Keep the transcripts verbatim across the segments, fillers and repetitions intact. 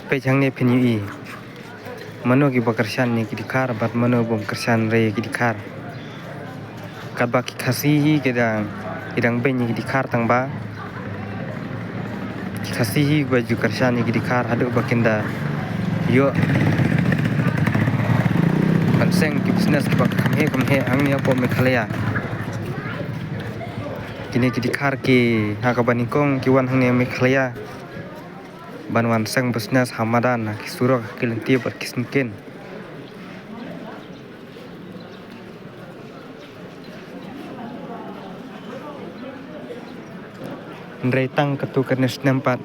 Peit hangne phin ïohi mano kiba kyrshan ïa ki dkhar bad mano bym kyrshan re ïa ki dkhar. Katba ki Khasi hi ki dang, ki dang beiñ ïa ki dkhar tang ba ki Khasi hi ba ju kyrshan ïa ki dkhar haduh ba kin da ïoh ban seng ki business kiba kham heh kham heh hangne hapoh Meghalaya. Kine ki dkhar ki ha kaba nyngkong ki wan hangne Meghalaya ban wan seng business ha madan, ha ki surok, ha ki lynti bad ki syngkien. Hynrei tang katto katne snem pat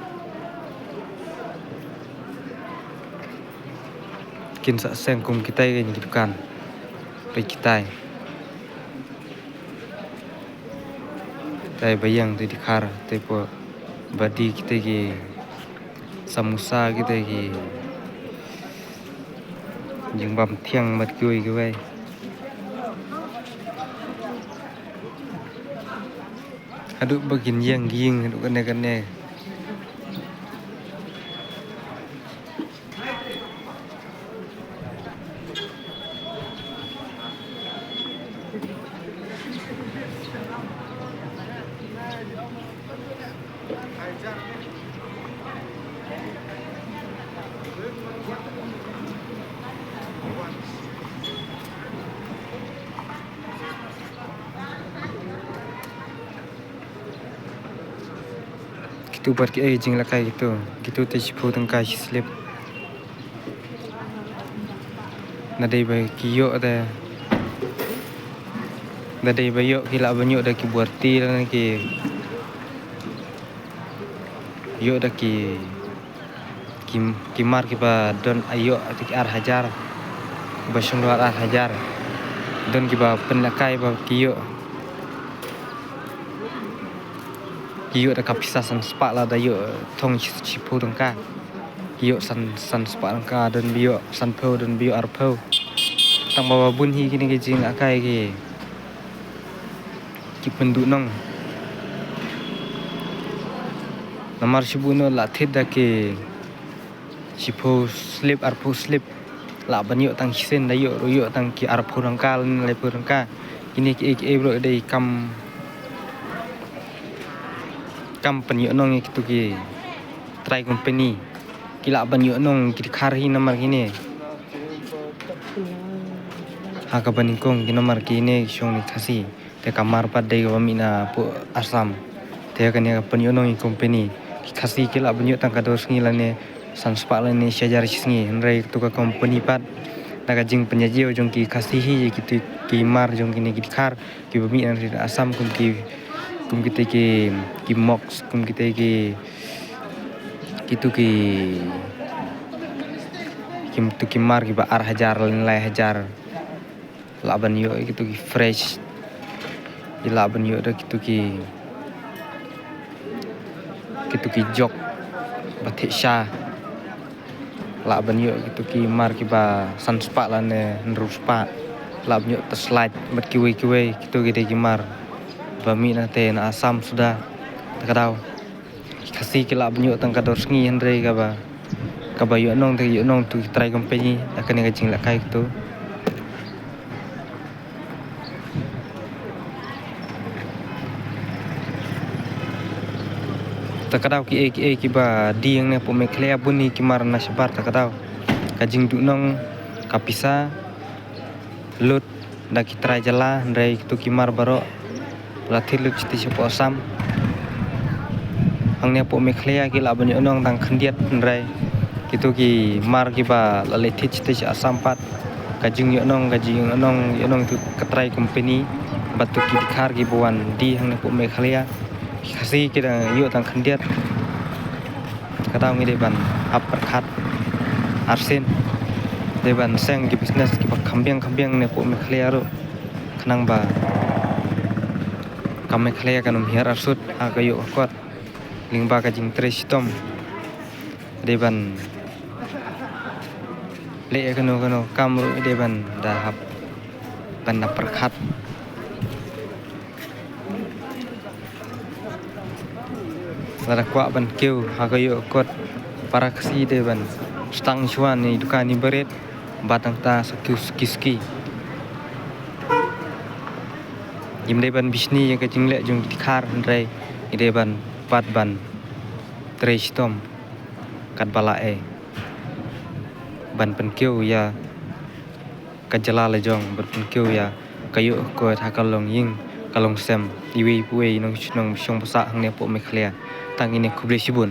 kin sa seng kum kitai ki dukan. Peit kitai. Kitai ba ïeng, kitai dkhar, kitai po ba die, kitai ki samosa, kitai ki jingbam thiang bad kiwei kiwei. Haduh ba kin ïeng ki ïeng haduh kane kane. Kitu pat ki ei jinglakai kitu. Kitu te shiphew tyngka shi slip. Na dei ba ki ïoh da, na dei ba ïoh ki lah ban ïoh da ki buarti lane ki ïoh da ki ki, ki mar kiba don ïoh da ki ar hajar, ba shong dwar ar hajar. Don kiba pynlakai ba ki ïoh, ki ïoh da ka pisa san spah lada ïoh thong shi, shiphew tyngka. Ki ïoh san, san spah tyngka, don ba ïoh sanphew, don ba ïoh arphew. Tang ba, ba bun hi kine ki jinglakai ki ki pynduhnong. Namar shibun la thied da ki shiphew slip, arphew slip. Lah ban ïoh tang shisien, da ïoh ruh ïoh tang ki arphew tyngka lane laiphew tyngka. Kine ki ei ki ei baroh dei kam, kam pynïohnong ïa kitu ki trai company. Ki lah ban ïohnong ki dkhar hi namar kine. Ha kaba nyngkong ki namar kine ki shong ne Khasi. Te ka mar pat dei kaba mih na hapoh Assam. Te kane ka pynïohnong ïa ki company. Ki Khasi ki lah ban ïoh tang ka dor sngi lane san spah lane shi hajar shi sngi. Hynrei katu ka company pat da ka jingpynïaid jong ki Khasi hi ïa kitu ki mar jong kine ki dkhar kiba mih na ri Assam kum ki, kum kite ki, ki mox, kum kite ki, kitu ki, kitu ki mar kiba ar hajar lane lai hajar. Lah ban ïoh kitu ki fresh. Ki lah ban ïoh da kitu ki, kitu ki jok ba thiah sha. Lah ban ïoh kitu ki mar kiba san spah lane hynriew spah. Lah ban ïoh ta slide bad kiwei kiwei, kitu ki dei ki mar ba mih na te na Assam suda. Ta ka daw Khasi ki lah ban ïoh tang ka dor sngi, hynrei kaba, kaba ïohnong te ïohnong tu ki trai company da kane ka jinglakai kitu. Ta ka daw ki ei ki ei kiba die hangne hapoh Meghalaya bun hi ki mar na shabar. Ta ka daw ka jingduhnong ka pisa lut da ki trai jylla, hynrei kitu ki mar baroh la thied lut shiti shapoh Assam. Hangne hapoh Meghalaya ki lah ban ïohnong tang khyndiat, hynrei kitu ki mar kiba la leit thied shiti sha Assam pat, ka jingïohnong, ka jingïohnong, ïohnong tu ka trai company bad tu ki dkhar kiba wan die hangne hapoh Meghalaya. Ki Khasi ki dang ïoh tang khyndiat. Ka daw ngi dei ban ap pyrkhat arsien, dei ban seng ki business kiba kham biang kham biang ne hapoh Meghalaya ruh, khnang ba ka Meghalaya kan ym hiar arsut ha ka ïoh ka kot lyngba ka jingtrei shitom. Dei ban leh ïa kano kano kam ruh dei ban da hap ban da pyrkhat. Lada kwah ban kiew ha ka ïoh kot, Para Khasi dei ban sdang shuwa na i dukan i barit bad nangta sa ki suki suki. Ngim dei ban bishni ïa ka jingleh jong ki dkhar, hynrei ngi dei ban pat ban trei shitom katba lah ei ban pynkiew ïa ka jylla la jong, ban pynkiew ïa ka ïuh ka kot ha ka longïing ka longsem iwei pa iwei i nongshong bsah hangne hapoh Meghalaya. Tang kine, khublei shibun.